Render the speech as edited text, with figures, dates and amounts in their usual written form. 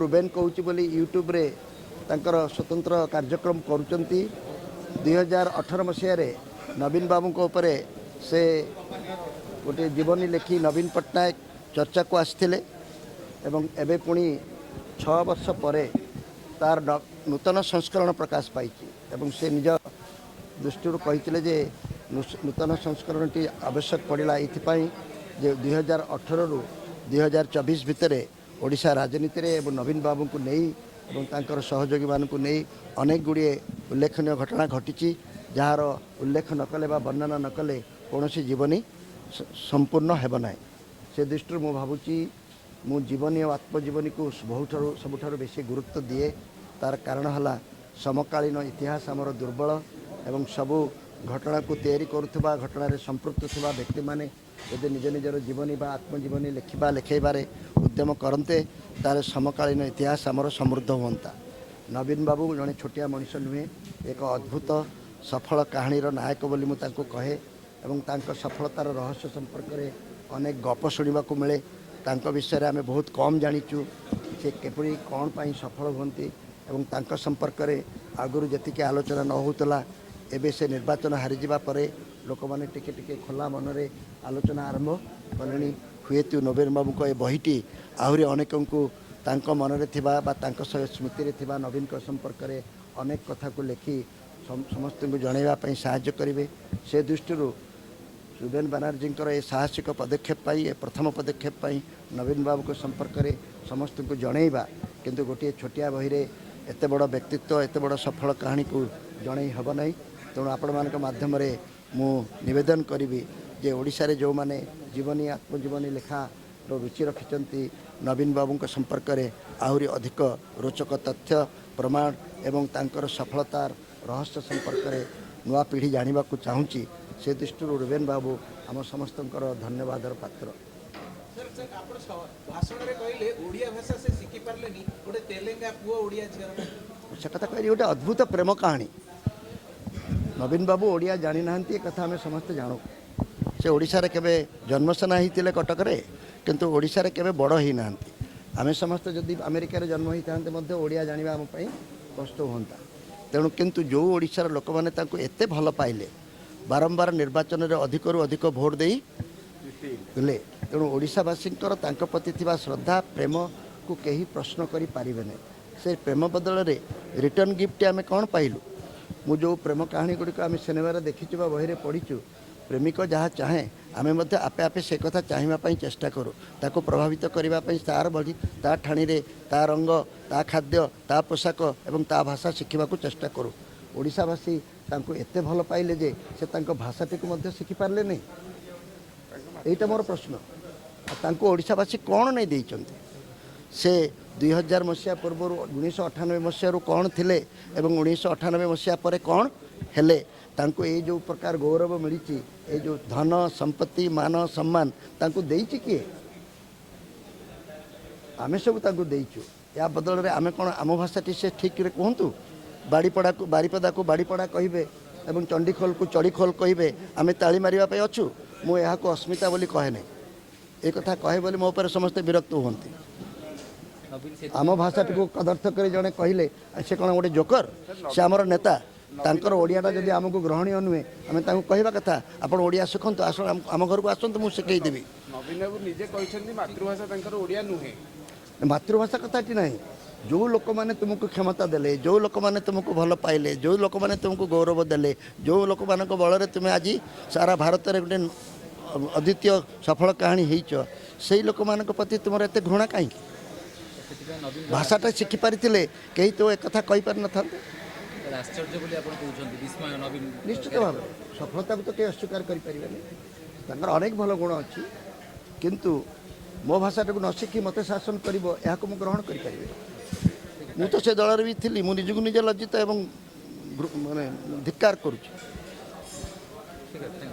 Ruben କହୁଛି ବୋଲି ୟୁଟ୍ୟୁବରେ ତାଙ୍କର ସ୍ୱତନ୍ତ୍ର କାର୍ଯ୍ୟକ୍ରମ କରୁଛନ୍ତି। 2018 ମସିହାରେ ନବୀନ ବାବୁଙ୍କ ଉପରେ ସେ ଗୋଟିଏ ଜୀବନୀ ଲେଖି ନବୀନ ପଟ୍ଟନାୟକ ଚର୍ଚ୍ଚାକୁ ଆସିଥିଲେ ଏବଂ ଏବେ ପୁଣି 6 ବର୍ଷ ପରେ ତାର ନୂତନ ସଂସ୍କରଣ ପ୍ରକାଶ ପାଇଛି ଏବଂ ସେ ନିଜ ଦୃଷ୍ଟିରୁ କହିଥିଲେ ଯେ ନୂତନ ସଂସ୍କରଣଟି ଆବଶ୍ୟକ ପଡ଼ିଲା ଏଇଥିପାଇଁ ଯେ 2018ରୁ 2024 ଭିତରେ ଓଡ଼ିଶା ରାଜନୀତିରେ ଏବଂ ନବୀନ ବାବୁଙ୍କୁ ନେଇ ଏବଂ ତାଙ୍କର ସହଯୋଗୀମାନଙ୍କୁ ନେଇ ଅନେକ ଗୁଡ଼ିଏ ଉଲ୍ଲେଖନୀୟ ଘଟଣା ଘଟିଛି, ଯାହାର ଉଲ୍ଲେଖ ନ କଲେ ବା ବର୍ଣ୍ଣନା ନ କଲେ କୌଣସି ଜୀବନୀ ସମ୍ପୂର୍ଣ୍ଣ ହେବ ନାହିଁ। ସେ ଦୃଷ୍ଟିରୁ ମୁଁ ଭାବୁଛି, ମୁଁ ଜୀବନୀ ଆଉ ଆତ୍ମଜୀବନୀକୁ ବହୁଠାରୁ ସବୁଠାରୁ ବେଶୀ ଗୁରୁତ୍ୱ ଦିଏ। ତାର କାରଣ ହେଲା, ସମକାଳୀନ ଇତିହାସ ଆମର ଦୁର୍ବଳ ଏବଂ ସବୁ ଘଟଣାକୁ ତିଆରି କରୁଥିବା, ଘଟଣାରେ ସମ୍ପୃକ୍ତ ଥିବା ବ୍ୟକ୍ତିମାନେ ଯଦି ନିଜ ନିଜର ଜୀବନୀ ବା ଆତ୍ମଜୀବନୀ ଲେଖିବା, ଲେଖାଇବାରେ ଉଦ୍ୟମ କରନ୍ତେ, ତାହେଲେ ସମକାଳୀନ ଇତିହାସ ଆମର ସମୃଦ୍ଧ ହୁଅନ୍ତା। ନବୀନ ବାବୁ ଜଣେ ଛୋଟିଆ ମଣିଷ ନୁହେଁ, ଏକ ଅଦ୍ଭୁତ ସଫଳ କାହାଣୀର ନାୟକ ବୋଲି ମୁଁ ତାଙ୍କୁ କହେ ଏବଂ ତାଙ୍କ ସଫଳତାର ରହସ୍ୟ ସମ୍ପର୍କରେ ଅନେକ ଗପ ଶୁଣିବାକୁ ମିଳେ। ତାଙ୍କ ବିଷୟରେ ଆମେ ବହୁତ କମ୍ ଜାଣିଛୁ, ସେ କିପରି କ'ଣ ପାଇଁ ସଫଳ ହୁଅନ୍ତି ଏବଂ ତାଙ୍କ ସମ୍ପର୍କରେ ଆଗରୁ ଯେତିକି ଆଲୋଚନା ନ ହେଉଥିଲା, ଏବେ ସେ ନିର୍ବାଚନ ହାରିଯିବା ପରେ ଲୋକମାନେ ଟିକେ ଟିକେ ଖୋଲା ମନରେ ଆଲୋଚନା ଆରମ୍ଭ କଲେଣି। ହୁଏତ ନବୀନ ବାବୁଙ୍କ ଏ ବହିଟି ଆହୁରି ଅନେକଙ୍କୁ ତାଙ୍କ ମନରେ ଥିବା ବା ତାଙ୍କ ସହ ସ୍ମୃତିରେ ଥିବା ନବୀନଙ୍କ ସମ୍ପର୍କରେ ଅନେକ କଥାକୁ ଲେଖି ସମସ୍ତଙ୍କୁ ଜଣାଇବା ପାଇଁ ସାହାଯ୍ୟ କରିବେ। ସେ ଦୃଷ୍ଟିରୁ ରୁବେନ ବାନାର୍ଜୀଙ୍କର ଏ ସାହସିକ ପଦକ୍ଷେପ ପାଇଁ, ଏ ପ୍ରଥମ ପଦକ୍ଷେପ ପାଇଁ, ନବୀନ ବାବୁଙ୍କ ସମ୍ପର୍କରେ ସମସ୍ତଙ୍କୁ ଜଣାଇବା, କିନ୍ତୁ ଗୋଟିଏ ଛୋଟିଆ ବହିରେ ଏତେ ବଡ଼ ବ୍ୟକ୍ତିତ୍ୱ, ଏତେ ବଡ଼ ସଫଳ କାହାଣୀକୁ ଜଣାଇ ହେବ ନାହିଁ। ତେଣୁ ଆପଣମାନଙ୍କ ମାଧ୍ୟମରେ ମୁଁ ନିବେଦନ କରିବି ଯେ ଓଡ଼ିଶାରେ ଯେଉଁମାନେ ଜୀବନୀ, ଆତ୍ମଜୀବନୀ ଲେଖାର ରୁଚି ରଖିଛନ୍ତି, ନବୀନ ବାବୁଙ୍କ ସମ୍ପର୍କରେ ଆହୁରି ଅଧିକ ରୋଚକ ତଥ୍ୟ, ପ୍ରମାଣ ଏବଂ ତାଙ୍କର ସଫଳତାର ରହସ୍ୟ ସମ୍ପର୍କରେ ନୂଆ ପିଢ଼ି ଜାଣିବାକୁ ଚାହୁଁଛି। ସେ ଦୃଷ୍ଟିରୁ ରୁବେନ ବାବୁ ଆମ ସମସ୍ତଙ୍କର ଧନ୍ୟବାଦର ପାତ୍ର। ସାର୍, ସାର୍, ଆପଣ ଭାଷଣରେ କହିଲେ ଓଡ଼ିଆ ଭାଷା ସେ ଶିଖି ପାରିଲେନି, ଗୋଟେ ତେଲେଙ୍ଗା ପୁଅ ଓଡ଼ିଆ ଝିଅର। ସେ କଥା କହିଲି, ଗୋଟେ ଅଦ୍ଭୁତ ପ୍ରେମ କାହାଣୀ। ନବୀନ ବାବୁ ଓଡ଼ିଆ ଜାଣିନାହାନ୍ତି, ଏ କଥା ଆମେ ସମସ୍ତେ ଜାଣୁ। ସେ ଓଡ଼ିଶାରେ କେବେ ଜନ୍ମ ସିନା ହେଇଥିଲେ କଟକରେ, କିନ୍ତୁ ଓଡ଼ିଶାରେ କେବେ ବଡ଼ ହେଇନାହାନ୍ତି। ଆମେ ସମସ୍ତେ ଯଦି ଆମେରିକାରେ ଜନ୍ମ ହେଇଥାନ୍ତେ ମଧ୍ୟ ଓଡ଼ିଆ ଜାଣିବା ଆମ ପାଇଁ କଷ୍ଟ ହୁଅନ୍ତା। ତେଣୁ କିନ୍ତୁ ଯେଉଁ ଓଡ଼ିଶାର ଲୋକମାନେ ତାଙ୍କୁ ଏତେ ଭଲ ପାଇଲେ, ବାରମ୍ବାର ନିର୍ବାଚନରେ ଅଧିକରୁ ଅଧିକ ଭୋଟ ଦେଇ ଦେଲେ, ତେଣୁ ଓଡ଼ିଶାବାସୀଙ୍କର ତାଙ୍କ ପ୍ରତି ଥିବା ଶ୍ରଦ୍ଧା, ପ୍ରେମକୁ କେହି ପ୍ରଶ୍ନ କରିପାରିବେ ନାହିଁ। ସେ ପ୍ରେମ ବଦଳରେ ରିଟର୍ନ ଗିଫ୍ଟ ଆମେ କ'ଣ ପାଇଲୁ? ମୁଁ ଯେଉଁ ପ୍ରେମ କାହାଣୀ ଗୁଡ଼ିକ ଆମେ ସିନେମାରେ ଦେଖିଛୁ ବା ବହିରେ ପଢ଼ିଛୁ, ପ୍ରେମିକ ଯାହା ଚାହେଁ ଆମେ ମଧ୍ୟ ଆପେ ଆପେ ସେ କଥା ଚାହିଁବା ପାଇଁ ଚେଷ୍ଟା କରୁ। ତାକୁ ପ୍ରଭାବିତ କରିବା ପାଇଁ ତାର ବଢ଼ି, ତା ଠାଣିରେ, ତା ରଙ୍ଗ, ତା ଖାଦ୍ୟ, ତା ପୋଷାକ ଏବଂ ତା ଭାଷା ଶିଖିବାକୁ ଚେଷ୍ଟା କରୁ। ଓଡ଼ିଶାବାସୀ ତାଙ୍କୁ ଏତେ ଭଲ ପାଇଲେ ଯେ ସେ ତାଙ୍କ ଭାଷାଟିକୁ ମଧ୍ୟ ଶିଖିପାରିଲେ ନାହିଁ, ଏଇଟା ମୋର ପ୍ରଶ୍ନ। ଆଉ ତାଙ୍କୁ ଓଡ଼ିଶାବାସୀ କ'ଣ ନେଇ ଦେଇଛନ୍ତି? ସେ 2000 ମସିହା ପୂର୍ବରୁ, 1998 ମସିହାରୁ କ'ଣ ଥିଲେ ଏବଂ 1998 ମସିହା ପରେ କ'ଣ ହେଲେ? ତାଙ୍କୁ ଏଇ ଯେଉଁ ପ୍ରକାର ଗୌରବ ମିଳିଛି, ଏଇ ଯେଉଁ ଧନ, ସମ୍ପତ୍ତି, ମାନ, ସମ୍ମାନ ତାଙ୍କୁ ଦେଇଛି କିଏ? ଆମେ ସବୁ ତାଙ୍କୁ ଦେଇଛୁ। ୟା ବଦଳରେ ଆମେ କ'ଣ ଆମ ଭାଷାଟି ସେ ଠିକ୍ରେ କୁହନ୍ତୁ? ବାଡ଼ିପଡ଼ାକୁ, ବାରିପଦାକୁ ବାଡ଼ିପଡ଼ା କହିବେ ଏବଂ ଚଣ୍ଡିଖୋଲକୁ ଚଡ଼ିଖୋଲ କହିବେ, ଆମେ ତାଳି ମାରିବା ପାଇଁ ଅଛୁ। ମୁଁ ଏହାକୁ ଅସ୍ମିତା ବୋଲି କହେ ନାହିଁ। ଏ କଥା କହେ ବୋଲି ମୋ ଉପରେ ସମସ୍ତେ ବିରକ୍ତ ହୁଅନ୍ତି। ନବୀନ ସେ ଆମ ଭାଷାଟିକୁ କଦର୍ଥ କରି ଜଣେ କହିଲେ, ସେ କ'ଣ ଗୋଟେ ଜୋକର? ସେ ଆମର ନେତା। ତାଙ୍କର ଓଡ଼ିଆଟା ଯଦି ଆମକୁ ଗ୍ରହଣୀୟ ନୁହେଁ, ଆମେ ତାଙ୍କୁ କହିବା କଥା, ଆପଣ ଓଡ଼ିଆ ଶିଖନ୍ତୁ, ଆସ ଆମ ଘରକୁ ଆସନ୍ତୁ, ମୁଁ ଶିଖେଇ ଦେବି। ନବୀନ ବାବୁ ନିଜେ କହିଛନ୍ତି ମାତୃଭାଷା ତାଙ୍କର ଓଡ଼ିଆ ନୁହେଁ। ମାତୃଭାଷା କଥାଟି ନାହିଁ। ଯେଉଁ ଲୋକମାନେ ତୁମକୁ କ୍ଷମତା ଦେଲେ, ଯେଉଁ ଲୋକମାନେ ତୁମକୁ ଭଲ ପାଇଲେ, ଯେଉଁ ଲୋକମାନେ ତୁମକୁ ଗୌରବ ଦେଲେ, ଯେଉଁ ଲୋକମାନଙ୍କ ବଳରେ ତୁମେ ଆଜି ସାରା ଭାରତରେ ଗୋଟେ ଅଦ୍ୱିତୀୟ ସଫଳ କାହାଣୀ ହେଇଛ, ସେଇ ଲୋକମାନଙ୍କ ପ୍ରତି ତୁମର ଏତେ ଘୃଣା କାହିଁକି? ସେଥିପାଇଁ ନବୀନ ଭାଷାଟା ଶିଖିପାରିଥିଲେ କେହି ତ ଏକଥା କହିପାରିନଥାନ୍ତେ। ଆଶ୍ଚର୍ଯ୍ୟ ବୋଲି ଆପଣ କହୁଛନ୍ତି, ବିସ୍ମୟ ନବୀନ। ନିଶ୍ଚିତ ଭାବରେ ସଫଳତାକୁ ତ କେହି ଅସ୍ୱୀକାର କରିପାରିବେନି। ତାଙ୍କର ଅନେକ ଭଲ ଗୁଣ ଅଛି, କିନ୍ତୁ ମୋ ଭାଷାଟାକୁ ନ ଶିଖି ମୋତେ ଶାସନ କରିବ, ଏହାକୁ ମୁଁ ଗ୍ରହଣ କରିପାରିବି? ମୁଁ ତ ସେ ଦଳରେ ବି ଥିଲି। ମୁଁ ନିଜକୁ ନିଜେ ଲଜ୍ଜିତ ଏବଂ ମାନେ ଧିକ୍କାର କରୁଛି। ଠିକ୍ ଅଛି, thank you.